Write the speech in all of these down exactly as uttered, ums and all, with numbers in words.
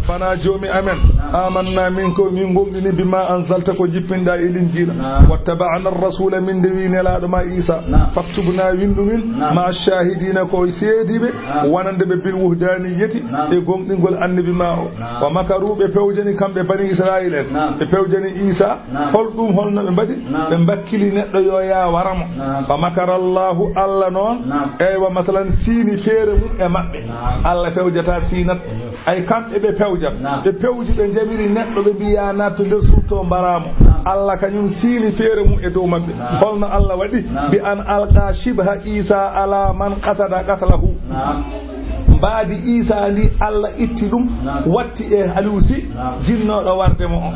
Bana Joomi amen, amanna min ko min gomɗini bima anzalta ko jippinɗa e Linjiila. Wattaba'na ar-rasula min de wi Nelaaɗo ma Iisa. Faktubna windu min ma shahidina ko seediiɓe wonande ɓe bil wuhdaniyati e gomɗingol annabi ma o. Wa makaru ɓe pewjani kamɓe bani Israil en. Ɓe pewjani Iisa. Hol ɗum holno ɓe mbaɗi? Ɓe mbakkili neɗɗo yo yaa wara mo. Fa makara Allahu, Allah noon, eywa, masalan, siini feere mum e maɓɓe. Allah fewjata siinat. Ay kamɓe ɓe pewjat. Ɓe pewji ɓe jaɓiri neɗɗo ɓe mbiya naatto nder surto mbara mo. Allah kañum siini feere mum e dow maɓɓe. Holno Allah waɗi? Bi an alqa shibha Isa ala man qasada qatlahu. Mbaadi Iisaa ndii, Alla itti ɗum, watti e Aliou Sy, jinnooɗo warde mo on.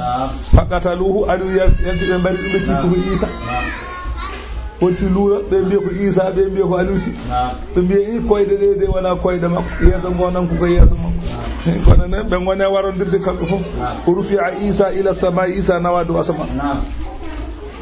Fa qataluuhu, Aliou yal-, yalti, ɓe mbari ɗum, ɓe cikku ko Iisaa. Wonti luura, ɓe mbiya ko Iisaa, ɓe mbiya ko Aliou Sy. Ɓe mbiya, "Ii, koyɗe ɗee de wonaa koyɗe makko, yeeso ngoo non ko ko yeeso makko." Kono non, ɓe ngoni e warondirde kamɓe fof. O rufi'a Iisaa ila samaa, Iisaa nawa dow asamaan.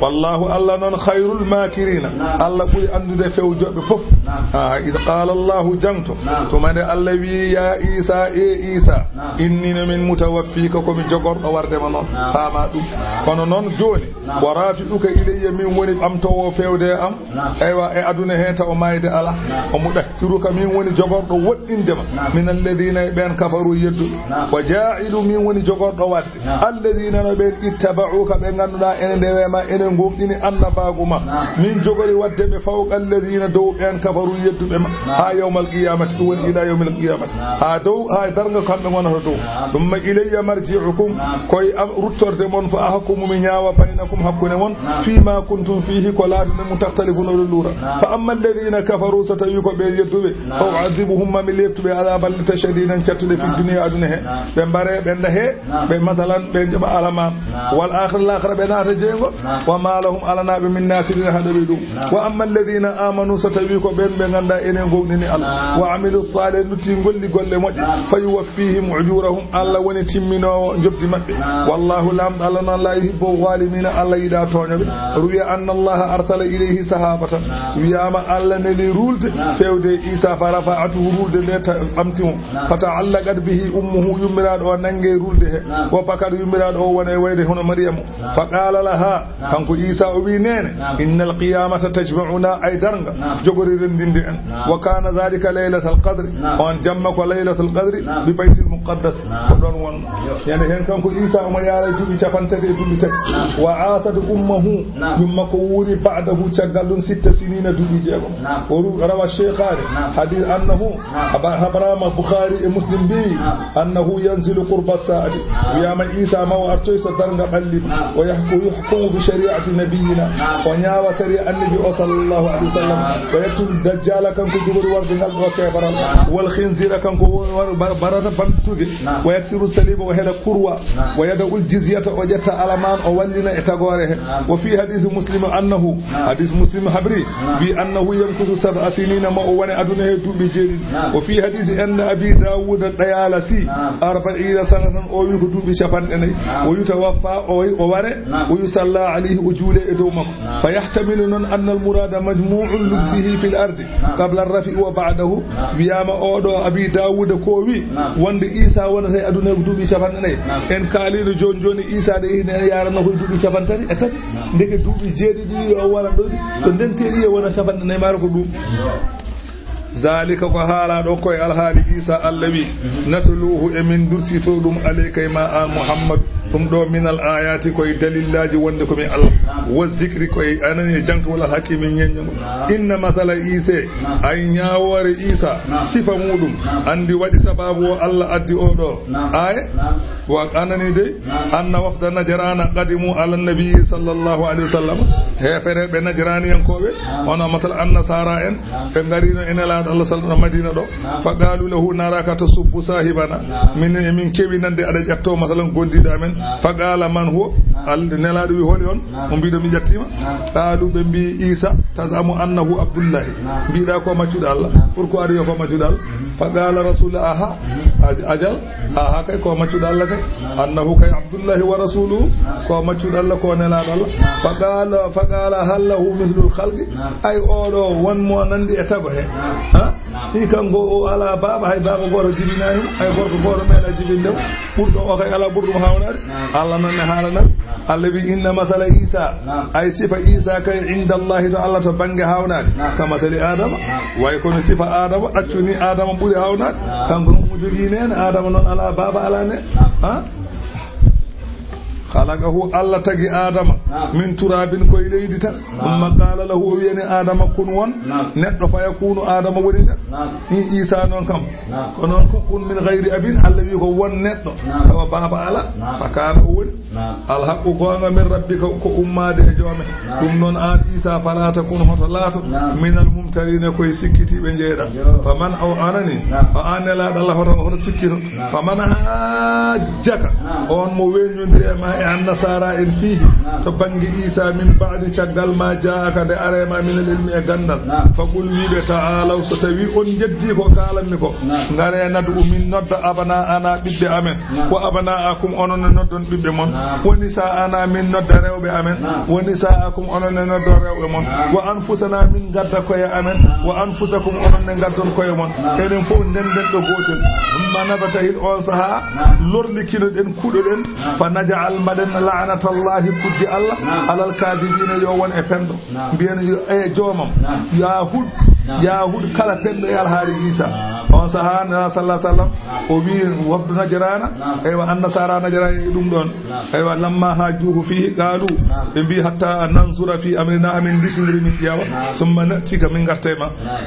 Wallaahu, Alla non, khayrul maakiriina. Naam. Alla ɓuri anndude fewjooɓe fof. Naam. Ah, id qaala Allahu, jangto. Naam. Tuma nde Alla wi'i, "Yaa Iisaa, ee Iisaa, naam, inni no min mutawaffiika, ko mi jogorɗo warde ma non." Naam. Faamaa ɗum. Naam. Kono non jooni, naam, wa raafi'uka ilayya, min woni ɓamtoowo fewde e am. Naam. Eywa, e aduna he taw maayde alaa. Naam. O muɗa. Kiruka, min woni jogorɗo woɗɗinde ma. Naam. Min alladhiina, e ɓeen kafaru yedduɓe. Naam. Wa jaa'ilu, min woni jogorɗo waɗde. Naam. Alladhiina, no ɓeen ittaba'uuka, ɓe ngannduɗaa ene ndewe ma, ene ngomɗini annabaagu ma. Naam. Min jogori waɗde ɓe fawqa alladhiina, dow ɓeen kafaru yedduɓe ma. Naam. Haa yawmal qiyaamati, ɗum woni ila yawmil qiyaamati. Naam. Haa dow, haa darnga kamɓe ngonata dow. Naam. Thumma ilayya marji'ukum, naam, ko e am ruttorde mon, fa ahkumu, mi ñaawa baynakum, hakkunde mon, naam, fii maa kuntum fiihi, ko laatunde mum, takhtalifuna, oɗon luura. Naam. Fa amma alladhiina kafaru, so tawii ko ɓe yedduɓe, naam, fa u'adhibuhum, ma mi leeptu ɓe, adhaban shadiidan, cattuɗe, fi, naam, dunya, aduna he. Naam. Ɓe mbare, ɓe ndahe, naam, ɓe masalan, ɓe njoɓa alamaan. Naam. Wal aakhira, laakhira, ɓe naata jeyngo. Naam. Wa maa lahum, alanaa ɓe, min naasiriina, haɗa ɓe ɗum. Naam. Wa amma alladhiina aamanu, so tawii ko ɓeen ɓe nganndaa enen gomɗini Alla. Naam. Wa amilu saalihaati, lutti golli golle moƴƴe. Naam. Fa yuwaffiihim ujuurahum, Alla woni timminoowo njoɓdi maɓɓe. Naam. Wallaahu, Laamɗo Alla non, laa yuhibbu zaalimiina, Alla yiɗaa tooñooɓe. Naam. Ruwiya anna Allaha arsala ilayhi sahaabatan. Naam. Wiyaama Alla neli ruulde, naam, fewde e Iisaa, fa rafa'athu, ruulde nde ta-, ɓamti mo. Naam. Fa ta'allaqat bihi ummuhu, yummiraaɗo o nangi e ruulde he. Naam. Wa bakat, yummiraaɗo o wona e wayde hono Mariyamu. Naam. Fa qaala lahaa, naam, kanko Iisaa o wi'i, "Neene, naam, innal qiyaamata tajma'unaa, ay darnga, naam, jogori renndinde en." Naam. Wa kaana dhaalika laylatal qadri, naam, on jamma ko laylatul qadri, naam, bi baytil muqaddas, naam, ko ɗon wonno. Yo. Ñande heen kanko Iisaa omo yaara duuɓi cappanɗe tati e duuɓi tati. Naam. Wa aasat ummuhu, naam, yumma ko wuuri ba'dahu, caggal ɗum, sitta siniina, duuɓi jeegom. Naam. O ru-, rawa Sheykhaani, naam, hadiis annahu, naam, haba-, habarama Bukhaari e Muslim mbi, naam, annahu yanzilu qurba saa'ati. Naam. Wiyaama Iisaa ma o artoy so darnga ɓalli. Naam. Wa yahku-, yuhkamu bi shari'ati nabiyyina. Naam. O ñaawa sariya annabi o sallallahu alayhi wa sallam. Naam. Wa yaqtulu dajjala, kanko jogori warde ngal ɗo keefaral. Naam. Wal khinzira, kanko woni war-, bar-, barata bantuge. Naam. Wa yaksiru saliba, o hela kurwa. Naam. Wa yada'ul jizyata, o ƴetta alamaan, o wallina e tagoore he. Naam. Wa fi hadisi Muslim annahu, naam, hadis Muslim habri, naam, bi annahu yamkusu sab'a sinina, ma o wone aduna he duuɓi jeeɗiɗi. Naam. Wa fi hadisi inda Abi Dawud Dayalasi, naam, arba'iina sanatan, o wi ko duuɓi cappanɗe nayi. Naam. Wa yutawaffa, o, o ware, naam, wa yusalla alayhi, o juule e dow makko. Naam. Fa yahtamilu non anna al murada majmu'u lubsihi fil ardi, naam, qabla ar-raf'i wa ba'dahu. Naam. Wiyaama oo ɗoo Abi Daawuda ko wi, naam, wonde Iisaa wonata e aduna ko duuɓi cappanɗe nayi. Naam. En kaaliino jooni jooni Iisaa ɗo hino yaarana ko e duuɓi cappanɗe tati e tati. Naam. Ndeke duuɓi jeeɗiɗi o wara ɗo, to ndentiri e wona cappanɗe nayi maaro ko ɗum. Zaalika ko haalaa ɗoo ko e alhaali Iisaa, Alla wi, mhm, natluuhu, e min dursitoo ɗum, alayka, e ma an Muhammad, ɗum ɗoo minal aayaati, ko e dalillaaji wonde ko mi Alla, naam, wa zikri, ko e anani e jangtugol alhakimi ñeññangol. Naam. Inna masala Iisa, naam, ay ñaawoore Iisaa, naam, sifa muuɗum, naam, anndi waɗi sabaabu o Alla addi oo ɗoo, naam, aaya, naam, wa anani de, naam, anna wafda Najraana qadimu ala nabi sallallahu alayhi wa sallam. Heefereeɓe Najraaniyankooɓe, naam, hono masal Annasaara en, naam, ɓe ngariino e Nelaaɗo Alla sallallahu Madiina ɗo. Naam. Fa qaalu lahu, naraaka tasubbu saahibana. Naam. Min, min keewi nande aɗa ƴattoo, masalan, gondiiɗo amen. Naam. Fa qaala, man huwa? Naam. Al-, Nelaaɗo wi, holi on? Naam. Mo mbiɗo mi ƴattiima? Naam. Qaalu, ɓe mbi, Iisa, tazamu annahu Abdullahi. Naam. Mbiɗa ko maccuɗo Alla. Naam. Pourquoi aɗa wiya ko maccuɗo Alla? Mhm. Fa qaala Rasulullah, aha. Mhm. Aj-, ajal. Mhm. Aha, kay ko maccuɗo Alla kay. Naam. Annahu kay Abdullahi wa rasuluhu. Naam. Ko maccuɗo Alla, ko Nelaaɗo Alla. Naam. Fa qaala, fa qaala, hal lahu mithlul khalqi? Naam. Ay, oo ɗoo won mo nandi e tago he? Naam. Ha? Hii kanko o alaa baaba, hay baaba gooto jibinaani mo, hay gorko gooto meeɗaa jibinde mo. Ɓurɗo o kay alaa ɓurɗo mo haawnaade. Naam. Allah non ne haalana. Naam. Allah wi, "Inna masala Iisa." Naam. Ay sifa Iisa kay inda Allahi to Allah to bannge haawnaade. Naam. Ka masali Aadama. Naam. Way kono sifa Aadama, ɗaccu ni Aadama ɓuri haawnaade. Naam. Kanko non mo jogii neene, Aadama non alaa baaba, alaa ne. Naam. Ha? Khalaqahu, Allah tagi Aadama, naam, min turabin, ko e leydi tan. Naam. Thumma qala lahu, o wi'ani Aadama, kun won, naam, neɗɗo, fayakunu, Aadama woni neɗɗo. Naam. Hii Iisa non kam. Naam. Ko non ko kun min ghayri abin, Allah wi ko won neɗɗo. Naam. Tawa baaba alaa. Naam. Fakana o woni. Naam. Alhaqqu, goonga, min rabbika, ko ummaade e joome. Naam. Ɗum non aan Iisa, fala takun, hoto laato, naam, minal mumtariina, ko e sikkitiiɓe njeeɗaa. Yo. Faman, o anani, naam, o aan Nelaaɗo Allah, hoto, hoto sikkito. Naam. Faman hajjaka, naam, on mo weññondiri e ma e annasaara en fiihi, naam, to bannge Iisa, min ba'di, caggal ma jaa'aka, nde aree ma, minal ilmi, e ganndal. Naam. Faqul, wi'ɓe, ta'aalaw, so tawii on njeddii ko kaalanmi ko, naam, ngaree, nad'u, min nodda, abna'ana, ɓiɓɓe amen, naam, wa abna'akum, onon ne noddon ɓiɓɓe mon, naam, wa nisa'ana, min nodda rewɓe amen, naam, wa nisa'akum, onon ne noddon rewɓe mon, naam, wa anfusana, min ngadda ko'e amen, naam, wa anfusakum, onon ne ngaddon ko'e mon, naam, enen fof ndennden ɗo gootel. Thumma nabtahil, on sahaa, naam, lorlikinoɗen, kuɗoɗen, naam, fa naj'al, mbaɗen, la'natallahi, kuddi Allah, naam, alal kaadibiina, yo won e penɗo. Naam. Mbiyen yo, e joomam, naam, yo a huɗ, naam, yo a huɗ kala penɗo e alhaali Iisa. Naam. On sahaa, Nelaaɗo sallallahu alaihi wasallam, naam, o wi'i wafdu Najraana, naam, eywa, annasaara Najraana e ɗum ɗon. Naam. Eywa, lamma hajjuhu fiihi, qaalu, naam, ɓe mbi'i, hatta nanzura fi amrina, amin ndisindiri min ƴeewa. Naam. Summa na'tika, min ngarta e ma. Naam.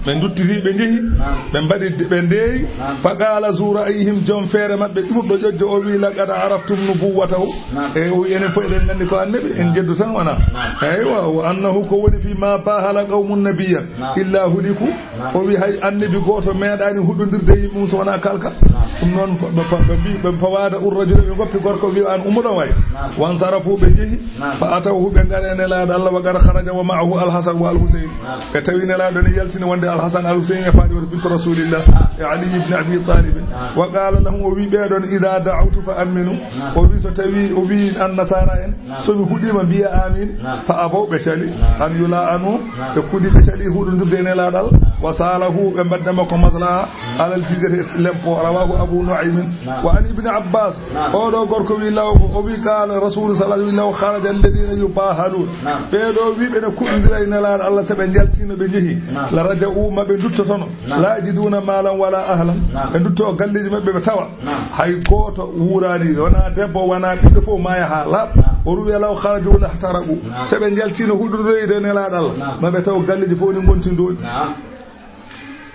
Ɓe nduttiti, ɓe njehi, naam, ɓe mbaɗi, ɓe ndeeyi. Naam. Fa qaala zu ra'yihim, joom feere maɓɓe ɓurɗo ƴoƴde, o wi'i, laqad araftum nubuwwatahu. Naam. E o wi'i, enen fof eɗen nganndi ko annabi, en, naam, jeddu tan wona. Naam. Eywa, wa annahu, ko woni fii, ma baahala qawmun nabiyyan, naam, illa huliku. Naam. O wi'i, hay annabi gooto meeɗaani huɗondirde e yimɓe mum so wonaa kalka. Naam. Ɗum noon, fa-, fa-, ɓe mbi-, ɓe fawaada ur rajula, ɓe ngoppi gorko, wi'i, aan ummo ɗon waay. Naam. Wansarafu, ɓe njehi. Naam. Fa atawhu, ɓe ngari e Nelaaɗo Allah, wa qad kharaja wa ma'ahu al-Hasan wa al-Husayn. Naam. Ɓe tawi Nelaaɗo ne yaltini wonde Al-Hasan Al-Husayn e Fatimatu bintu Rasulillah, naam, e Ali ibn Abi Talib. Naam. Wa qala lahum, o wi'i ɓe ɗon, idha da'awtu fa aminu. Naam. O wi'i, so tawi, o wi'i, annasaara en, naam, so mi huɗiima, mbiya amin. Naam. Fa abaw, ɓe cali. Naam. An yula'anu, naam, ɓe kudi, ɓe cali huɗondirde e Nelaaɗo Allah. Naam. Wa salahu, ɓe mbaɗde makko maslaha, naam, alal jizyati, e lempo. Rawahu Abu Nu'aymin. Naam. Wa an Ibn Abbas, naam, oo ɗoo gorko wi'i, law, o wi'i, qaala Rasuulu sallallaahu alayhi wa sallam, law kharaja alladhiina yubaahaluun. Naam. Ɓee ɗoo wi'i ɓe no kuɗondira e Nelaaɗo Allah, so ɓe njaltiino ɓe njehi, naam, la raja'u, ma ɓe nduttotono, naam, laa yajiduuna maalan walaa ahlan, naam, ɓe nduttoo galleeji maɓɓe ɓe tawa, naam, hay gooto wuuraani, wonaa debbo, wonaa ɓiɗɗo, fof maaya haa laaɓa. Naam. O wi'i, law kharaju lahtaraqu, naam, so ɓe njaltiino huɗondirde e Nelaaɗo Allah, naam, ma ɓe taw galleeji fof ne ngonti ndooƴi. Naam.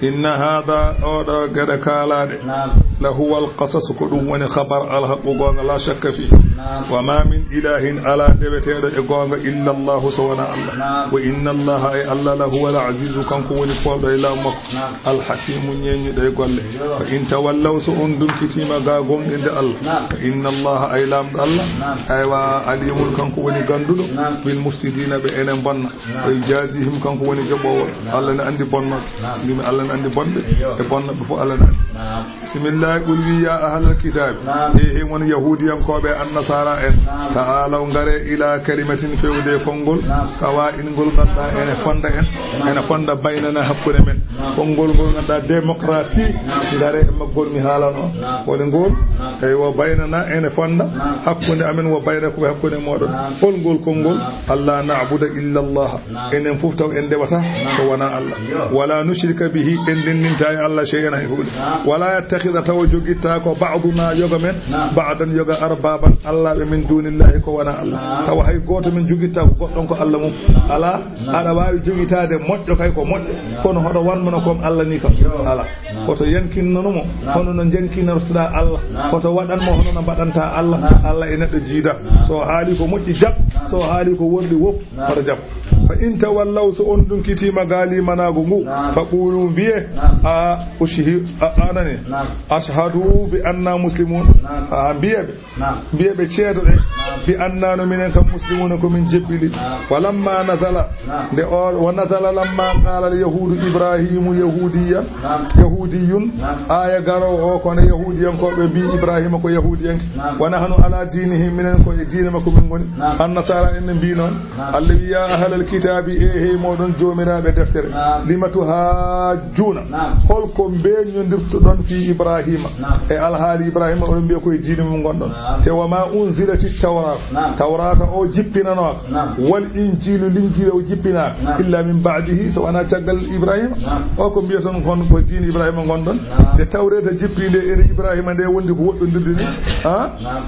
Inna haadha, oo ɗoo geɗe kaalaaɗe, naam, la huwa al-qasas, ko ɗum woni khabar al-haqqu, goonga, laa shakka fii. Naam. Wa maa min ilaahin, alaa deweteeɗo e goonga, illa Allaahu, so wonaa Allah. Naam. Wa inna Allaaha, ay Allah, la huwa al-aziizu, kanko woni poolɗo e laamu makko. Naam. Al-hakiimu, ñeeñuɗo e golle. Yo. Fa in tawallaw, so on dunkitiima ga gomɗinde Allah. Naam. Fa inna Allaaha, ay Laamɗo Allah, naam, aywa, aliimun, kanko woni gannduɗo, naam, bil mufsidiina, ɓe ene bonna. Naam. Wa yujaazihim, kanko woni jaɓoowo. Naam. Allah ne anndi bonnooɓe. Naam. Mbimi Allah ne anndi bonɓe. Eyyo. E bonnooɓe fof Allah ne anndi. Naam. Bismillah, qul wi, ya ahlal kitaabi. Naam. E, e mon Yahuudiyankooɓe, Annasaara en. Naam. Ta'aalaw, ngaree, ilaa kalimatin, fewde e konngol. Naam. Sawaa'in, ngol ngannduɗaa ene fonnda en. Naam. Ene fonnda baynana, hakkunde men. Naam. Konngol ngol ngannduɗaa démocratie. Naam. Ngaree e maggol, mi haalano. Naam. Woni ngol. Naam. Eywa, baynana ene fonnda. Naam. Hakkunde amen, wa baynakum, e hakkunde mooɗon. Naam. Hol ngol konngol? Naam. Alla na'buda illa Allah. Naam. Enen fof taw en dewata, naam, ko wonaa Allah. Yo. Wala nushrika bihi, en denndintaa e Allah shay'an, hay huunde. Naam. Wala yattakhidha, tawa jogittaako, ba'duna, yoga men, naam, ba'dan, yoga, arbaban, allaaɓe, min dunillahi, ko wonaa Allah. Naam. Tawa hay gooto men jogittaako goɗɗo ko Allah mum. Naam. Alaa, naam, aɗa waawi jogitaade moƴƴo kay ko moƴƴo, naam, kono hoɗo wannuno kon Allah ni kam. Yo. Alaa. Naam. Hoto yankinno mo, naam, hono no njankinortoɗaa Allah. Naam. Hoto waɗan mo hono no mbaɗantaa Allah. Naam. Allah e neɗɗo jiida. Naam. So o haali ko moƴƴi, jaɓ. Naam. So o haali ko worɗi, wop. Naam. Hoto jaɓ. Fa in tawallaw, so on dunkitiima ga liimanaagu ngu, naam, fa quulu, mbiye, naam, a ushhi-, a, anani, naam, ashhadu bi anna muslimun. Naam. A mbiye ɓe, naam, mbiye ɓe ceedo ɗe, naam, bi anna no minen kam muslimuuna ko min jebbili. Naam. Wa lamma nazala, naam, nde o, wa nazala lamma qaala al yahuudu Ibraahiimu yahuudiya, naam, yahuudi Yahuudiyun, naam, aaya garoowo o, kono Yahuudiyankooɓe mbii Ibraahiima ko Yahuudiyanke. Naam. Wa nahnu ala diinihi, minen ko e diine makko min ngoni. Naam. Annasaara en ne mbii noon. Naam. Allah wi, yaa ahlal kitaabi, e hey mooɗon joomiraaɓe deftere. Naam. Lima tuhaajjuuna. Naam. Hol ko mbeeñondirtoɗon fii Ibraahiima? Naam. E alhaali Ibraahiima, oɗon mbiya ko e diine mum ngonɗon. Naam. Te wa maa unzilati tawraat. Naam. Tawraata o jippinanoaka. Naam. Wal injiilu, linjiila o jippinaaka. Naam. Illa min ba'dihi, so wanaa caggal Ibraahiima. Naam. O ko mbiyaton kon ko diine Ibraahiima ngonɗon. Naam. Nde tawreeta jippi nde, ene Ibraahiima nde wondi ko woɗɗondirde ni. Naam. Ha? Naam.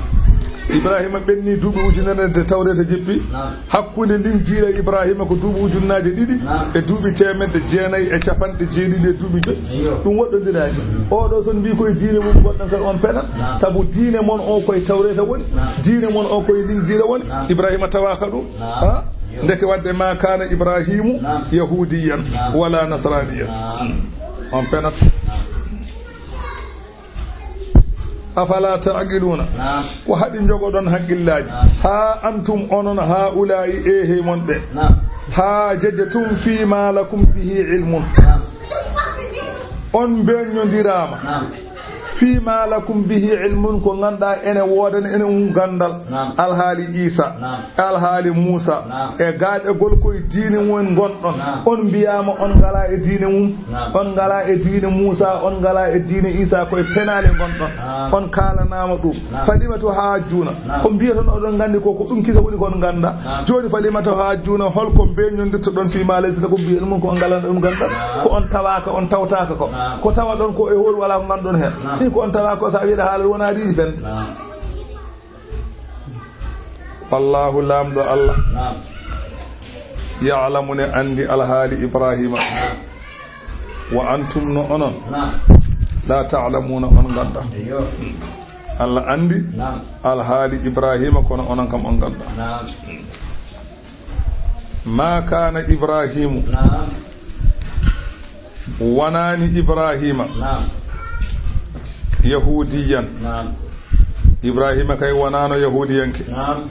Ibraahiima ɓenni duuɓi ujunere nde tawreeta jippi. Naam. Hakkunde linjiila Ibraahiima ko duuɓi ujunnaaje ɗiɗi, naam, e duuɓi teemedde jeenayi e capanɗe jeeɗiɗi e duuɓi joyi. Eyyo. Ɗum woɗɗondiraaki. Mm. Oɗo son mbii koye diine mum goɗɗon kadi on penat. Naam. Sabu diine mon o koye tawreeta woni. Naam. Diine mon o koye linjiila woni. Naam. Ibraahiima tawaaka ɗum. Naam. Ha? Eyyo. Ndeke wadde ma kana Ibraahiimu, naam, yahuudiyan, naam, wala nasraniyan. Naam. Mm. On penat. Naam. Afala ta'qiluuna? Naam. Ko haɗi njogoɗon haqqillaaji? Naam. Haa antum onon haa'ulaa'i, eehey mon ɓe. Naam. Haajajtum fii maa lakum bihi ilmun. Naam. On mbeeññondiraama. Naam. Fii maa lakum bihi ilmun, ko ngannduɗaa ene woodani enen um ganndal. Naam. Alhaali Iisaa. Naam. Alhaali Muusaa, naam, e gaaƴagol koye diine mum ngonɗon. Naam. On mbiyaama on ngalaa e diine mum. Naam. On ngalaa e diine Muusaa, on ngalaa e diine Iisaa, koye penaale ngonɗon. Naam. On kaalanaama ɗum. Naam. Falima tuhaajjuuna? Naam. Ko mbiyaton oɗon nganndi ko, ko ɗum kisa woni ko on nganndaa. Naam. Jooni falima tuhaajjuuna, hol ko mbeeñondirtoɗon fii maa laysa lakum bihi ilmun, ko on ngalaa ɗum ganndal? Naam. Ko on tawaaka, on tawtaaka ko. Naam. Ko tawaɗon ko e hoore walaa ko ngannduɗon heen. Naam. Ɗin ko on tawaaka ko, so a wi'ata haala wonaa ɗi fen. Naam. Wallaahu, Laamɗo Allah, naam, ya'lamu, ne anndi alhaali Ibraahiima. Naam. Wa antum, no onon, naam, laa ta'lamuuna, on nganndaa. Eyyo. Allah anndi, naam, alhaali Ibraahiima, kono onon kam on nganndaa. Naam. Maa kaana Ibraahiimu. Naam. Wanaani Ibraahiima. Naam. Yahuudiyan. Naam. Ibraahiima kay wanaano Yahuudiyanke. Naam.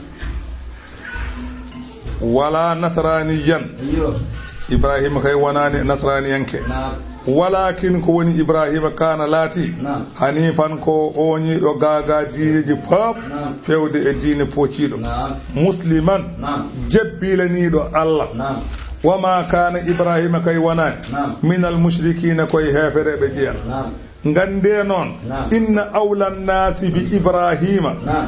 Walaa nasraaniyan. Iyo. Ibraahiima kay wanaani nasraaniyanke. Naam. Walaakin ko woni Ibraahiima kaana laati. Naam. Haniifan ko ooñiiɗo gaagaa diineeji pop. Naam. Fewde e diine pootiiɗo. Naam. Musliman. Naam. Jebbilaniiɗo Allah. Naam. Wa maa kaana Ibraahiima kay wanaani. Naam. Minal mushrikiina koye heefereeɓe jeyaa. Naam. Nganndee noon, naam, inna awla nnaasi bi Ibraahiima, naam,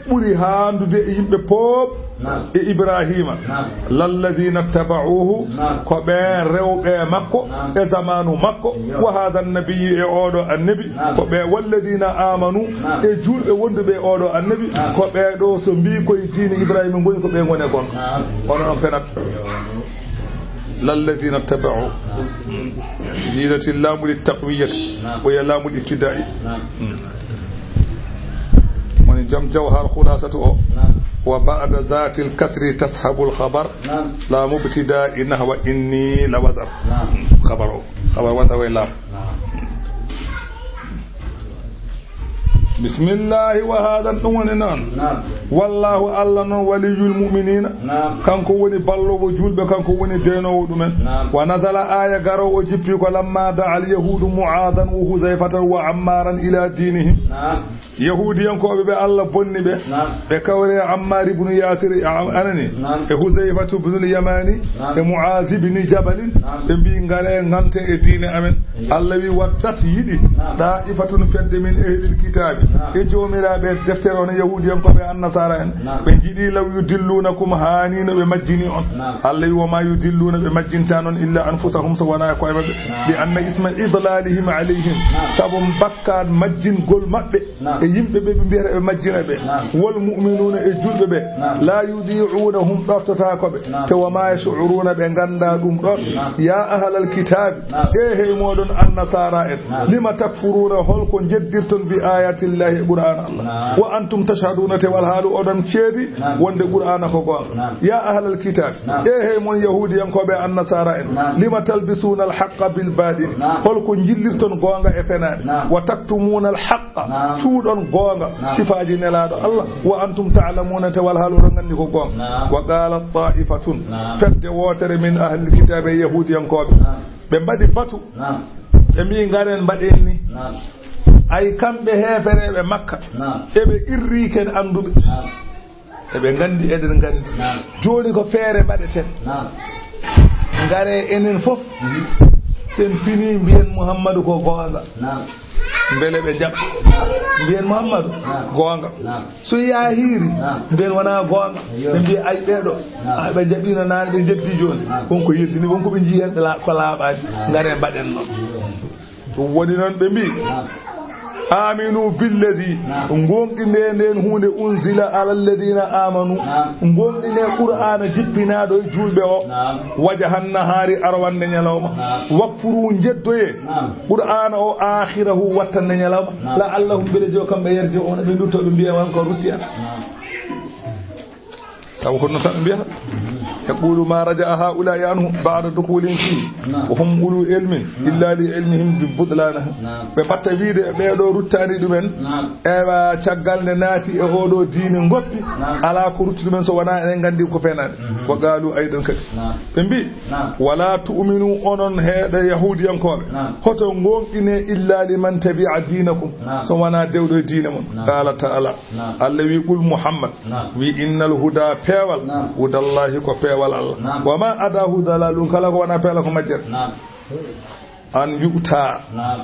ɓuri haandude e yimɓe pop, naam, e Ibraahiima, naam, lalladiina ttaba'uuhu, naam, ko ɓeen rewɓe makko, naam, e zamaanu makko, yo, wa haada nnabiyyi, e ooɗo annabi, naam, ko ɓe, walladiina aamanu, naam, e juulɓe wonduɓe e ooɗo annabi, naam, ko ɓee ɗoo so mbii koye diine Ibraahiima ngoni, ko ɓe ngoni e gonga. Naam. Onon on penat. Lalladiina ttaba'uu. Naam. Ziidatil laamu lit taqwiyati. Naam. Wa hiya laamul ibtidaa'i. Naam. Mm. Woni jom jawhar khulaasatu o. Naam. Wa ba'da zaatil kasri tashabul khabar. Naam. Laamu ibtidaa'i nahwa inni la wazar. Naam. Khabar o. Khabar wata way laam. Naam. Bismillaahi wa haadan, ɗum woni noon. Naam. Wallaahu, Allah noon, waliyyul mu'miniina. Naam. Kanko woni balloowo juulɓe, kanko woni deenoowo ɗumen. Naam. Wa nazala, aaya garoowo jippi ko, lammaa da'al yahuudu Mu'aadan wa Huzayfata wa Ammaaran ilaa diinihim. Naam. Yahuudiyankooɓe ɓe Allah bonni ɓe, naam, ɓe kawri e Ammaar ibnu Yaasir, a-, anani, naam, e Huzayfatu ibnul Yamaani, naam, e Mu'aaz ibni Jabalin, naam, ɓe mbii, "Ngaree ngante e diine amen." Iyo. Allah wi, "Waddat, yiɗi, naam, daa'ifatun, fedde min ahlil kitaabi, naam, e joomiraaɓe deftere on, Yahuudiyankooɓe e Annasaara en, naam, ɓe njiɗi, law yudilluunakum, haanii no ɓe majjini on." Naam. Allah wi, "Wa maa yudilluuna, ɓe majjintaa non, illaa anfusahum, so wanaa e ko'e maɓɓe, naam, bi anna isma idlaalihim alayhim, naam, sabu bakkaat majjingol maɓɓe." Naam. E yimɓe ɓe ɓe mbiyata ɓe majjina ɓe. Naam. Wal mu'minuuna, e julɓe ɓe. Naam. Laa yudi'uunahum, ɗoftotaako ɓe. Naam. Te wa maa yash'uruuna, ɓe nganndaa ɗum ɗon. Naam. Yaa ahlal kitaabi, naam, e hey mooɗon Annasaara en. Naam. Lima takfuruuna, hol ko njeddirton bi aayaatillaahi, e Qur'aana Allah. Naam. Wa antum tashhaduuna, te wal haalu oɗon ceedi, naam, wonde Qur'aana ko goonga. Naam. Yaa ahlal kitaabi, naam, e hey mon Yahuudiyankooɓe e Annasaara en. Naam. Lima talbisuuna al haqqa bil baatili. Naam. Hol ko njillirton goonga e fenaande? Naam. Wa taktumuuna al haqqa. Naam. Cuuɗon goonga, naam, sifaaji Nelaaɗo Allah, wa antum ta'lamuuna, te wal haalu oɗon nganndi ko goonga. Naam. Wa qaala taa'ifatun, naam, fedde wootere min ahlil kitaabi e Yahuudiyankooɓe, naam, ɓe mbaɗi batu, naam, Ɓe mbii, "Ngaren mbaɗen ni." Naam. Ay, kamɓe heefereeɓe Makka, naam, eɓe irrii ken annduɓe. Naam. Eɓe nganndi, eɗen nganndi. Naam. Jooni ko feere mbaɗeten. Naam. Ngaree enen fof, mhm, sen pinii mbiyen Muhammadu ko goonga. Naam. Mbele ɓe jaɓa. Naam. Mbiyen Muhammadu, naam, goonga. Naam. So yaahiiri, naam, mbiyen wonaa goonga. Ayyo. Ɓe mbiya, "Ay, ɓee ɗoo, naam, a, ɓe jaɓiino naane, ɓe njeddii jooni." Naam. Won ko yerdini, won ko ɓe njii heen ɓe la-, ko laaɓaani. Naam. Ngaren mbaɗen noon. Ayyo. Ɗum woni noon ɓe mbii, naam, "Aaminu billazii," naam, ngoonɗinee ndeen huunde, "unzila alal laziina aamanu," naam, ngoonɗinee Qur'aana jippinaaɗo e juulɓe o, naam, "wajahan nahaari," arwannde ñalawma, naam, "wakfuruu," njeddoyee, naam, Qur'aana o, "aakhirahu," wattannde ñalawma, naam, "la'allahum," mbele jo kamɓe yarji'uuna, ɓe ndurtoo ɓe mbiya, "Wan ko rutti en." Naam. Sabu ko no tan ɓe mbiyata. Yaqulu ma raja'a ha'ula'i anhu ba'da dukhulihim fihi. Naam. Wa hum ulu ilmin, naam, illa li ilmihim bi butlanihi. Naam. Ɓe ɓatta wiide e ɓee ɗoo ruttaani ɗumen. Naam. Ewa caggal nde naati e oo ɗoo diine ngoppi. Naam. Alaa ko rutti ɗumen so wonaa enen nganndi ko fenaande. Mhm. Wa qalu aydan kadi. Naam. Ɓe mbii, naam, "Wala tu'minu," onon heeɗa Yahuudiyankooɓe. Naam. "Hoto ngoonɗinee illa liman tabi'a diinakum." Naam. So wonaa dewɗo e diine mon. Naam. Qala ta'ala. Naam. Allah wi, "Qul Muhammad," naam, wi, "Innal huda," peewal, naam, "hudallahi," ko peewal Allah. Naam. "Wa ma adahu dalalun," kala ko wonaa peewal ko majjere. Naam. "An yu'ta," naam,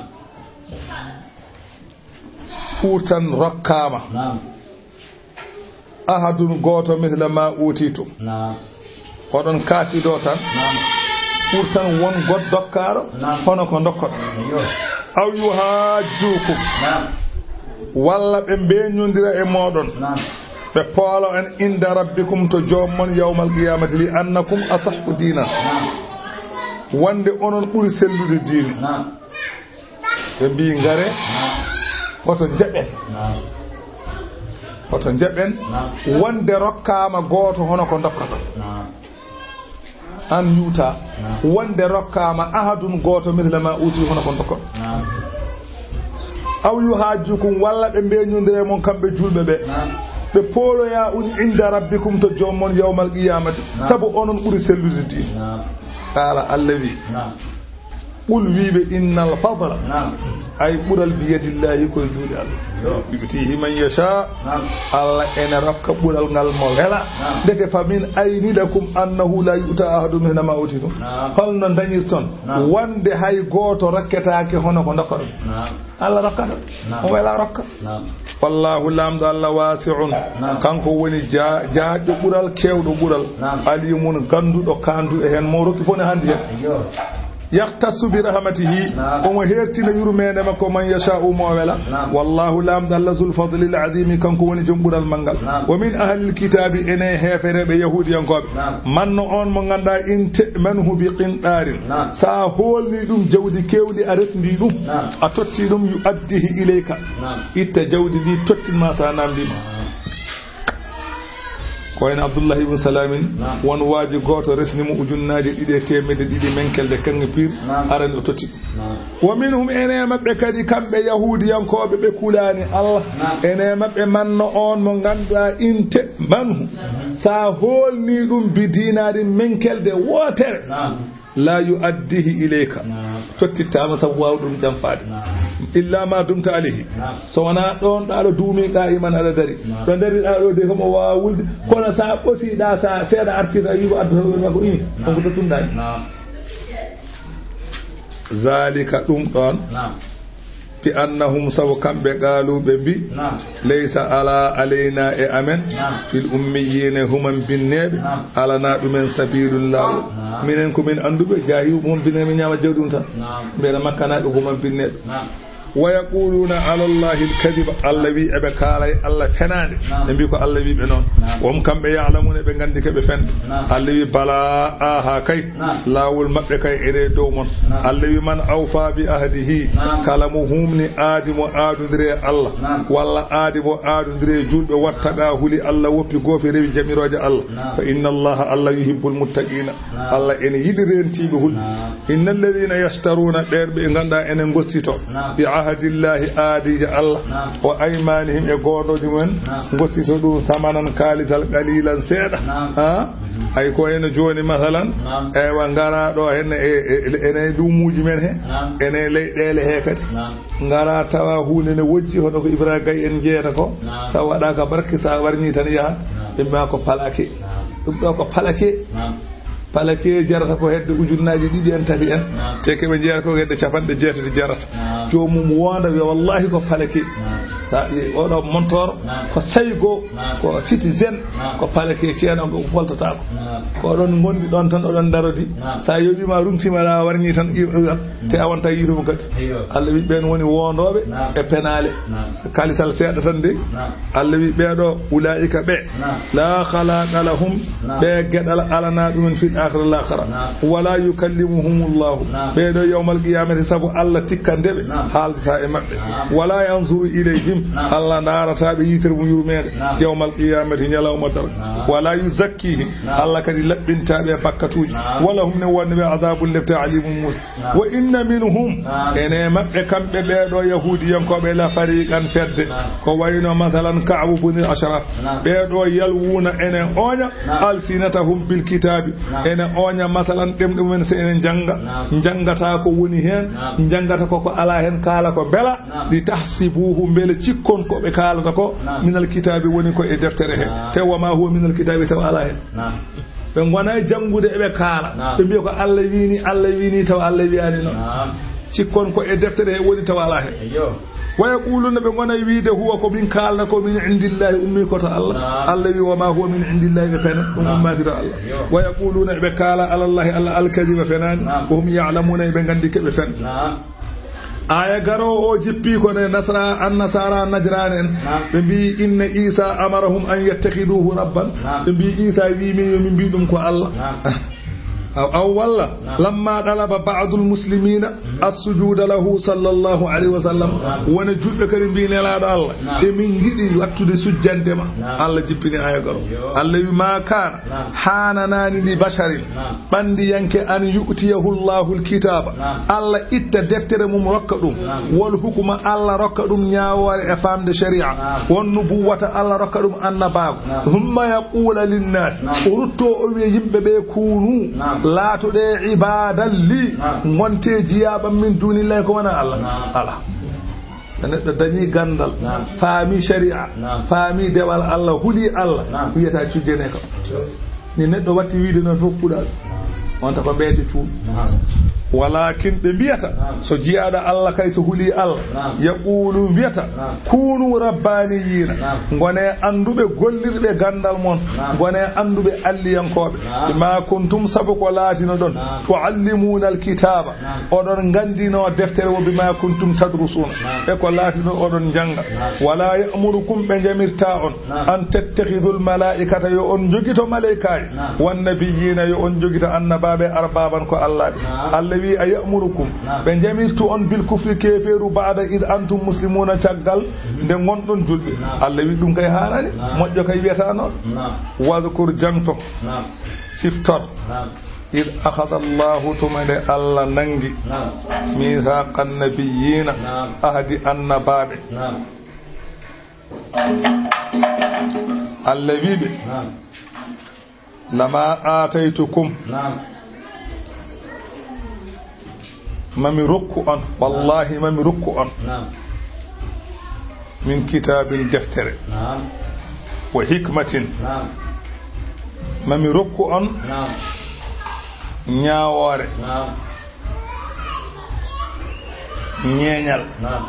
pour tan rokkaama, naam, "ahadun," gooto, "mithla ma utitum." Naam. Oɗon kaasidoo tan. Naam. Pour tan won goɗɗo dokkaaɗo, naam, hono ko ndokkoɗon. Ayyo. "Aw yuhajjukum." Naam. Walla ɓe mbeñondira e mooɗon. Naam. Ɓe poolo en inda rabbikum to joom mon yawmal qiyamati li annakum asahhu diina. Naam. Wonde onon ɓuri sellude diine. Naam. Ɓe mbii, "Ngare, naam, hoto njaɓen. Naam. Hoto njaɓen. Naam. Wonde rokkaama gooto hono ko ndokkoton. Naam. An yu'ta. Naam. Wonde rokkaama ahadun gooto mithla ma uti hono ko ndokkoton." Naam. "Aw yuhajjukum," walla ɓe mbeñondira e mon kamɓe juulɓe ɓe. Naam. Ɓe pooloya un inda rabbikum to joom mon yawmal qiyamati. Naam. Sabu onon ɓuri sellude diine. Naam. Qala, Allah wi. Naam. "Qul," wiiɓe, "Innal fadla," naam, ay ɓural, "biyadillahi," ko e juuɗe Allah. Yo. "Yu'tihi man yasha," naam, Allah ene rokka ɓural ngal mo wela. Naam. Ndeke, "Fa min ayni lakum annahu la yu'ta ahadun mithla ma utitum?" Naam. Holno dañirton, naam, wonde hay gooto rokketaake hono ko ndokkoɗon? Naam. Allah rokkata. Naam. Mo wela rokka. Naam. "Wallahu," Laamɗo Allah, "wasi'un," naam, kanko woni ja-, jaajɗo ɓural, keewɗo ɓural, naam, "alimun," gannduɗo, kaandu e heen, mo rokki fof ne handi heen. Ayyo. "Yahtassu bi rahmatihi," naam, omo hertina yurmeende makko, "man yasha'u," mo wela. Naam. "Wallahu," Laamɗo Allah, "zul fadlil azimi," kanko woni jom ɓural manngal. Naam. "Wa min ahlil kitaabi," ene heefereɓe yahuudiyankooɓe, naam, man no on mo ngannduɗaa, "in ta'manhu bi qintarin," naam, sa hoolni ɗum jawdi keewɗi, a resndi ɗum, naam, a totti ɗum, "yu'addihi ilayka," naam, itta jawdi ndi, tottin ma, sa namndi ma. Naam. Ko en Abdullah ibn Salamin, naam, won waaji gooto resni mo ujunnaaje ɗiɗi e teemedde ɗiɗi menkelde kaŋŋe piir, naam, arani o totti. Naam. "Wa minhum," ene maɓɓe kadi kamɓe yahuudiyankooɓe ɓe kulaani Allah, naam, ene maɓɓe man no on mo ngannduɗaa, "in ta'manhu," mhm, sa hoolni ɗum, "bi dinarin," menkelde wootere, naam, "la yu'addihi ilayka," naam, tottittaama sabu waawuɗo ɗum janfaade. Naam. "Illa ma dumta alayhi," naam, so wonaa ɗon ɗo aɗa duumi qaa'iman aɗa dari. Naam. Ɗo ndariɗaa ɗo de ko mo waawa wulde, kono sa ɓosiɗaa, sa seeɗa artirta, a wii ko addoto ɗon ko ini, naam, on ko tottunɗaa. Naam. "Zalika," ɗum ɗon, naam, "bi annahum," sabu kamɓe, "qaalu," ɓe mbi, naam, "laysa ala alayna," e amen, naam, "fil ummiyina," human binneeɓe, naam, "alana ɗumen, "sabilun," laawol. Naam. Minen ko min annduɓe, jaahi human binneeɓe ñaama jawdi mum tan. Naam. Mbeɗa Makkanaaɓe ko human binneeɓe. Naam. "Wa yaquluna ala Allahi al-kadhiba," Allah wi eɓe kaala e Allah fenaande. Naam. Ɓe mbi ko Allah wi ɓe noon. Naam. "Wa hum," kamɓe, "ya'lamuna," ɓe nganndi ko ɓe fenɓe. Naam. Allah wi, "Bala, aha kay." Naam. Laawol maɓɓe kay ene dow mon. Naam. Allah wi, "Man awfa bi ahdihi," naam, kala mo humni aadi mo aadondiri e Allah, naam, walla aadi mo aadondiri e juulɓe, wattaqaa, huli Allah, woppi goofi, rewi jamirooje Allah, naam, "fa inna Allaha," Allah, "yuhibbul muttaqina," naam, Allah ene yiɗi rentiiɓe hulɓe. Naam. "Inna alladhina yashtaruna," ɓeer ɓe ngannduɗaa ene ngostito, naam, "bi ahdillahi," aadiije Allah, naam, "wa aymanihim," e goonɗooji mumen, naam, ngostito ɗum, "samanan," kaalisal, "qalilan," seeɗa. Naam. Ha? Hay ko eno jooni, masalan, Naam. eywa, ngaraa ɗoo henne e, e, e, ene e luumuuji men he, Naam. ene e leyɗeele he kadi. Naam. Ngaraa tawa huunde ne wojji, hono ko Ibrahima Gaye en jeyata ko, Naam. tawa waɗaaka barke, sa warñii tan yaha, Naam. ɓe mbiya ko palake. Naam. Ɗum ɗoo ko palake. Naam. Palake jarata ko hedde ujunnaaji ɗiɗi en, tati en. Naam. Te ke ɓe jeeyata ko hedde capanɗe jeetati jarata. Naam. Joomum woonda wiya, "Wallahi ko palake." Naam. Sa ƴeewi oɗo montor, Naam. ko Seygo, Naam. ko Citizen, Naam. ko palake ceeno ngo foltataako. Naam. Ko oɗon ngondi ɗon tan, oɗon darodi. Naam. Sa yoɓiima, runtiima, aɗa warñi tan, i-, i-, te a wonta yiitumo kadi. Eyyo. Allah wi ɓeen woni woondooɓe Naam. e penaale. Naam. Kalisal seeɗa tan de. Naam. Allah wi ɓee ɗoo, ulaa'ika ɓe. Naam. La khalaqa lahum, Naam. ɓe geɗal alanaa ɗumen fil akhirati, laakhara. Naam. Wala yukallimuhumullahu. Naam. Ɓee ɗoo yawmal qiyamati, sabu Allah tikkande ɓe, Naam. haaldataa e maɓɓe. Naam. Wala yanzuru ilayhim, Naam. Allah ndaarataa ɓe yitere mum yurmeende. Naam. Yawmal qiyamati, ñalawma darnga. Naam. Wala yuzakkihim, Naam. Allah kadi laɓɓintaa ɓe e bakkatuuji. Naam. Wala hum, ne wonde ɓe, adabun, lepte, alimun, mus-, Naam. Wa inna minhum, Naam. ene maɓɓe kamɓe ɓee ɗoo Yahuudiyankooɓe, la fariqan, fedde, Naam. ko wayno, masalan, Ka'bu bunil Ashraf. Naam. Ɓee ɗoo yalwuna, ene ooña, Naam. alsinatahum bil kitaabi. Naam. Ene ooña, masalan, ɗemɗe mumen, so ene njannga, Naam. njanngataa ko woni heen, Naam. njanngata ko ko alaa heen, kaala ko bela, Naam. li tahsibuhu, mbele cikkon ko ɓe kaalata ko, Naam. minal kitaabi, woni ko e deftere he. Naam. Te wa ma huwa minal kitaabi, taw alaa heen. Naam. Ɓe ngona e janngude, eɓe kaala. Naam. Ɓe mbiya ko Allah wiini, Allah wiini, tawa Allah wiyaani noon. Naam. Cikkon ko e deftere he woni, tawa alaa heen. Eyyo. Wa yaquluna, ɓe ngona e wiide, huwa, ko min kaalna ko, min indillahi, ummii ko to Allah. Naam. Allah wi, wa ma huwa min indillahi, ɓe fena, ɗum Naam. ummaaki to Allah. Eyyo. Wa yaquluna, ɓe kaala, alallahi, Allah, alkadiba, fenaani. Naam. Wa hum ya'lamuna, ɓe nganndi ke ɓe fen. Naam. Aya garoowo o jippi ko ne nasara, annasara Najraan en. Naam. Ɓe mbi, inna Isa amarahum an yattakhiduhu rabban. Naam. Ɓe mbi, Isa wi min yo min mbi ɗum ko Allah. Naam. Aw, aw walla, Naam. lamma talaba ba'dul muslimina Mhm. assujuda lahu sallallahu alayhi wa sallam. Naam. Wona julɓe kadi mbi, Nelaaɗo Allah, Naam. emin ngiɗi wattude sujjande ma. Naam. Allah jippini aya garoowo. Yo. Allah wi, ma kana, Naam. haananaani li basharin. Naam. Ɓandiyanke an yu'tiyahu Allahu l-kitaaba. Naam. Allah itta deftere mum rokka ɗum. Naam. Wal hukuma, Allah rokka ɗum ñaawoore e faamde shari'a. Naam. Wan nubuwwata, Allah rokka ɗum annabaaku. Naam. Humma yaquula linnaas. Naam. O rutto o wiya yimɓe ɓe, kuunu. Naam. Laatoɗe ibaadan li. Naam. Ngonte jiyaaɓam min duunillahi ko wona Allah. Naam. Ala. So neɗɗo dañii ganndal, Naam. faami shari'a, Naam. faami dewal Allah, hulii Allah, Naam. wiyata cujjene kam. Ni neɗɗo watti wiide noon fof puɗal. Wonta ko mbeete cuuɗi. Naam. Walakin ɓe mbiyata, Naam. so jiyaaɗo Allah kay so hulii Allah, Naam. yaqulu mbiyata, Naam. kunu rabbaniyina. Naam. Ngone annduɓe gollirɓe ganndal mon. Naam. Ngone annduɓe alliyankooɓe. Naam. Bima kuntum sabu ko laatino ɗon. Naam. Tuallimuna alkitaba. Naam. Oɗon nganndinoo deftere wo bima kuntum tadrusuna. Naam. E ko laatino oɗon njannga. Naam. Wala ya'murukum ɓe njamirta on. Naam. An tattakhidul malaikata yo on njogito malaikaaji. Naam. Wan nabiyina yo on njogito annabaaɓe arbaban ko allaaɓe. Naam. Allah wi a ya'murukum. Naam. Ɓe njamirtu on bil kufri keefeeru ba'da id antum muslimuna caggal Mhm. nde ngonɗon julɓe. Naam. Allah wi ɗum kay haanani. Naam. Moƴƴo kay wiyata noon. Naam. Wadhkur jangto. Naam. Siftor. Naam. Id akhadha Allahu tuma nde Allah nangi. Naam. Mithaqa nabiyina. Naam. Ahdi annabaaɓe. Naam. Allah wi ɓe. Naam. Lama aataytukum. Naam. Mami rokku on. Wallahi mami rokku on. Naam. Min kitaabin deftere. Naam. Wa hikmatin. Naam. Mami rokku on. Naam. Ñaawoore. Naam. Ñeeñal. Naam.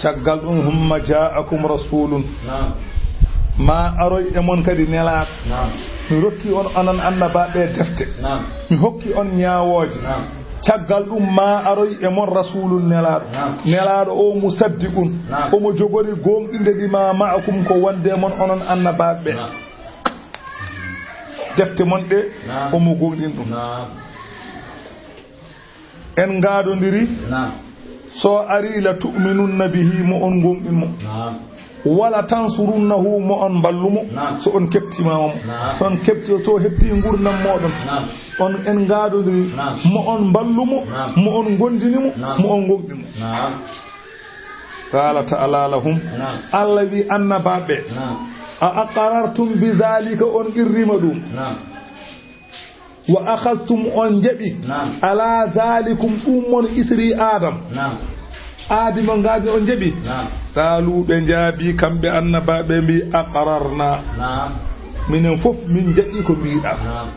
Caggal ɗum, humma ja'akum rasulun. Naam. Ma aroy e mon kadi nelaaɗo. Naam. Mi rokki on onon annabaaɓe defte. Naam. Mi hokki on ñaawooje. Naam. Caggal ɗum, ma aroy e mon rasulun nelaaɗo. Naam. Nelaaɗo o musaddiqun. Naam. Omo jogori gooŋɗinde lima ma'akum ko wonde e mon onon annabaaɓe. Naam. Defte mon ɗe, Naam. omo gooŋɗin ɗum. Naam. En ngaadondiri. Naam. So ari, la tu'minunna bihi, mo on gooŋɗin mo. Naam. Wala tansurunnahu, mo on mballu mo. Naam. So on keptiima mo. Naam. So on kepti, so heɓti ngurndan mooɗon. Naam. On en ngaadondiri. Naam. Mo on mballu mo. Naam. Mo on gondini mo. Naam. Mo on gooŋɗin mo. Naam. Qala ta'ala lahum. Naam. Allah wi annabaaɓe. Naam. A aqrartum bi zalika, on qirriima ɗum? Naam. Wa akhadhtum, on jaɓi? Naam. Ala zalikum, ɗum mon isri Adam? Naam. Aadi mo ngaabi, on jaɓi? Naam. Qaalu, ɓe jaabi, kamɓe annabaaɓe mbi, aqrarna. Naam. Minen fof min jaɓi ko mbiɗa. Naam.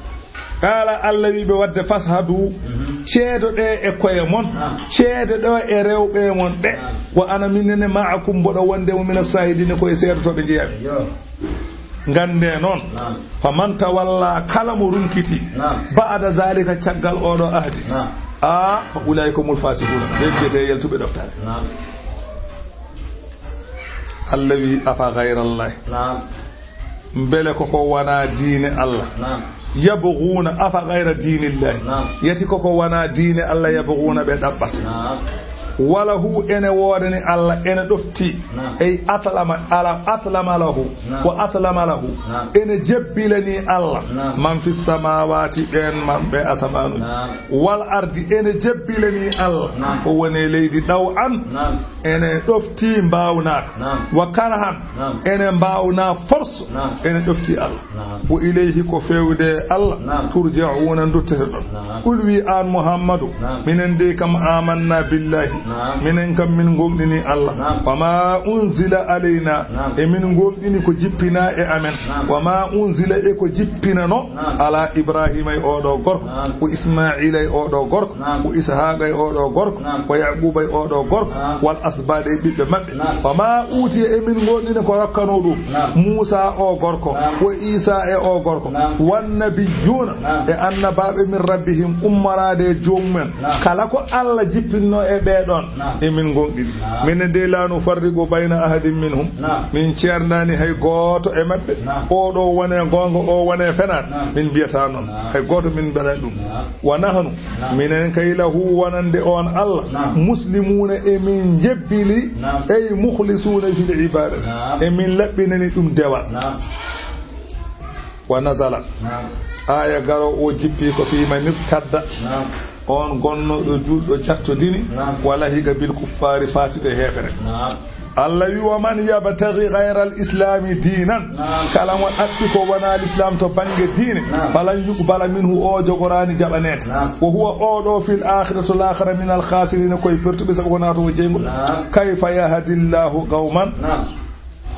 Qaala, Allah wi ɓe wadde, fashhadu, Mhm. ceedo ɗe e koye mon, Naam. ceedo ɗo e rewɓe mon ɓe, Naam. wa ana minen ma'akum, mboɗo wonde mo mina shahidina, ko e seedotooɓe njeyami. Yo. Ngannde noon, Naam. fa man tawalla, kala mo runkiti, Naam. ba'da zalika, caggal oɗo ahdi, Naam. a fa ulaika humul fasiquna, ɓe mbiyete yaltuɓe ɗoftare. Naam. Allah wi, afa ghayra Allah. Naam. Mbele ko ko wona diine Allah? Naam. Yabghuna, afa ghayra dinillahi. Naam. Yati ko ko wona diine Allah yabghuna ɓe ɗaɓɓata. Naam. Wa lahu, ene woodani Allah, ene ɗofti. Naam. Ey aslama, ala, aslama lahu. Naam. Wa aslama lahu. Naam. Ene jebbilani Allah. Naam. Man fi samawati, ɓen man ɓe asamanu. Naam. Wal ardi, ene jebbilani Allah. Naam. O woni leydi ɗaw an. Naam. Ene ɗofti mbaawnaaka. Naam. Wa karhan, Naam. ene mbaawna force, Naam. ene ɗofti Allah. Naam. Wa ilayhi, ko feewde Allah, Naam. turja'una, ndottete ɗon. Naam. Qul wi an Muhammadu, Naam. minen de kam amanna billahi, Naam. minen kam min gomɗini Allah. Naam. Wa ma unzila alayna, Naam. e min gomɗini ko jippina e amen. Naam. Wa ma unzila, e ko jippinano, Naam. ala Ibrahima e oɗo gorko, Naam. wa Ismaila e oɗo gorko, Naam. wa Ishaqa e oɗo gorko, Naam. wa Yaquba e oɗo gorko, Naam. wal asbadi e ɓiɓɓe maɓɓe. Naam. Wa ma utiya, e min gomɗini ko rokkano ɗum. Naam. Musa o gorko, Naam. wa Isa e o gorko, Naam. wan nabiyuna, Naam. e annabaaɓe min rabbihim, ummoraade e joomum en. Naam. Kala ko Allah jippinno e ɓee ɗon, Naam. e min gomɗini. Naam. Minen de la nufarriqu bayna ahadin minhum. Naam. Min ceerndaani hay gooto e maɓɓe. Naam. Oo ɗoo wone goonga, oo wone fenaande. Naam. Min mbiyata noon. Naam. Hay gooto min mbaɗa ɗum. Naam. Wa nahnu, Naam. minen kay lahu wonande on Allah, Naam. muslimuuna e min jebbili, Naam. ey mukhlisuuna fil ibadati. Naam. E min laɓɓinani ɗum dewal. Naam. Wa nazala. Naam. Aaya garo o jippi ko fii man irtadda. Naam. On gonnooɗo juulɗo jattodini. Naam. Wa lahiqa bil kuffaari faati e heefere. Naam. Allah wi, wa man yabtaghi ghayra al islami diinan. Naam. Kala mo ɗaɓɓi ko wonaa l'islam to bannge diine. Naam. Falan yuqbala minhu, o jogoraani jaɓaneede. Naam. Wa huwa, o ɗo, fil akhirati, to laakhara, min al khasirina, ko e pertuɓe sabu ko naatoo jeyngol. Naam. Kayfa yahdi Allahu qawman. Naam.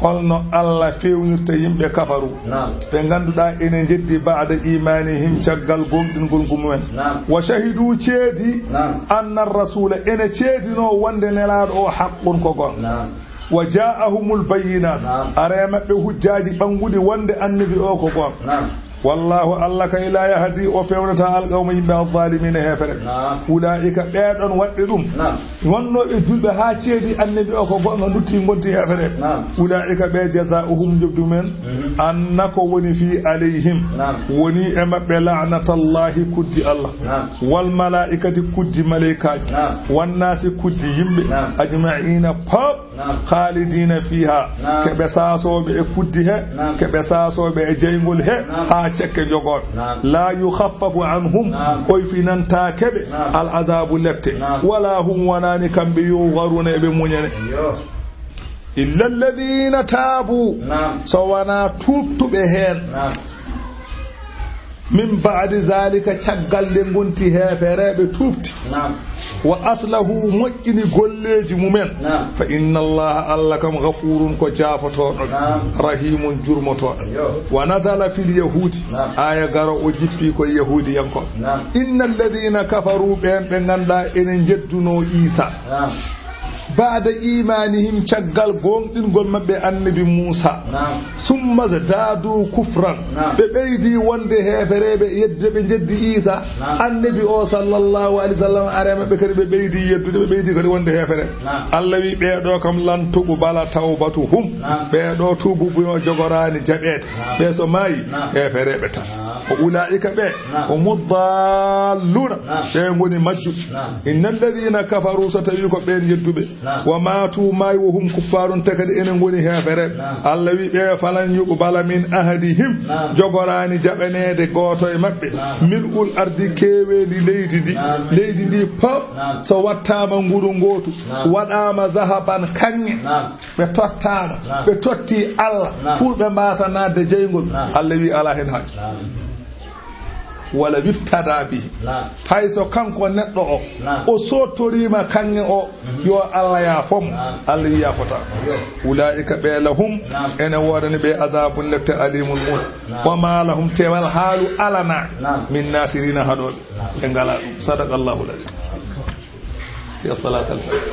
Holno Allah fewnirta yimɓe kafaru, Naam. ɓe ngannduɗaa ene njeddi ba'da imanihim caggal gomɗingol mumen. Naam. Wa shahidu ceedi Naam. anna rasula ene ceedinoo wonde nelaaɗo o haqqun ko goonga. Naam. Wa ja'ahumul bayyinat Naam. are maɓɓe hujjaaji ɓannguɗi wonde annabi o ko goonga. Naam. Wallahu, Allah kay, la yahdi, o fewnataa, al qawma, yimɓe, al zaalimiina, heefere. Naam. Ulaa'ika, ɓee ɗon waɗɓe ɗum, Naam. wonnooɓe julɓe haa ceedi annabi o ko goonga, lutti ngonti heefere. Naam. Ulaa'ika, ɓe, jazaa'uhum, njoɓdi mumen, Mhm. anna ko woni fii alayhim, Naam. woni e maɓɓe, la'natallahi, kuddi Allah, Naam. wal malaa'ikati, kuddi maleykaaji, Naam. wan naasi, kuddi yimɓe, Naam. ajma'iina, pop. Naam. Khalidina fiha, Naam. Ko ɓe saasooɓe e kuddi he, Naam. Ko ɓe saasooɓe e jeyngol he, Naam. Haa cekke jogooɓe. Naam. La yukhaffafu anhum, Naam. Oyfinantaake ɓe, Naam. Al azabu, lepte. Naam. Wala hum, wonaani kamɓe, yunzaruna, eɓe muñane. Yo. Illa alladhina taabu, Naam. So wonaa tuubtuɓe heen. Naam. Min ba'di zalika, caggal nde ngonti heefereeɓe tuubti. Naam. Wa aslahu, moƴƴini golleeji mumen. Naam. Fa inna Allaha, Allah kam, ghafurun, ko jaafotooɗo. Naam. Rahimun, jurmotooɗo. Yo. Wa nazala fil yahudi. Naam. Aaya garo o jippi ko e yahuudiyankooɓe. Naam. Inna alladhina kafaru, ɓeen ɓe ngannduɗaa ene njeddunoo Iisa. Naam. Ba'da imanihim, caggal goonɗingol maɓɓe annabi Muusa. Naam. Summa zdadu kufran. Naam. Ɓe ɓeydi wonde heefereeɓe, yeddude ɓe njeddi Iisa. Naam. Annabi o, sallallahu alayhi wa sallam, are maɓɓe kadi ɓe ɓeydi yeddude, ɓe ɓeydi kadi wonde heefere. Naam. Allah wi, ɓee ɗoo kam, lan tuqbala tawbatuhum. Naam. Ɓee ɗoo tuubu buyo jogoraani jaɓeede. Naam. Ɓee so maayi, Naam. heefereeɓe tan. Naam. Ko ulaa'ika ɓe, Naam. humu daalluuna. Naam. Ɓe ngoni majjuɓe. Naam. Inna alladhina kafaru, so tawi ko ɓeen yedduɓe. Wa maatu, maayi, wa hum kuffaarun, te kadi enen ngoni heefereɓe. Allah wi ɓe, falan yuqbala min ahadihim, jogoraani jaɓaneede gooto e maɓɓe, mil'ul ardi, keeweendi leydi ndi, leydi ndi pop, so wattaama nguru ngootu, waɗaama zahaban kaŋŋe, ɓe tottaama, ɓe totti Allah, pour ɓe mbaasa naatde jeyngol. Allah wi alaa hen haaju. Wala wiftada bihi. Hay so kanko neɗɗo o, o sottoriima kaŋŋe o, yo Allah yaafo mo. Allah wi yaafotaa. Ulaa'ika ɓe lahum, ene woodani ɓe azabun lepte alimun mun. Wa ma lahum, te wala haalu alana, min nasirina haɗooɓe. Ɓe ngalaa ɗum. Sadaqallahu l-azim. Ti as-salaatal fatiha.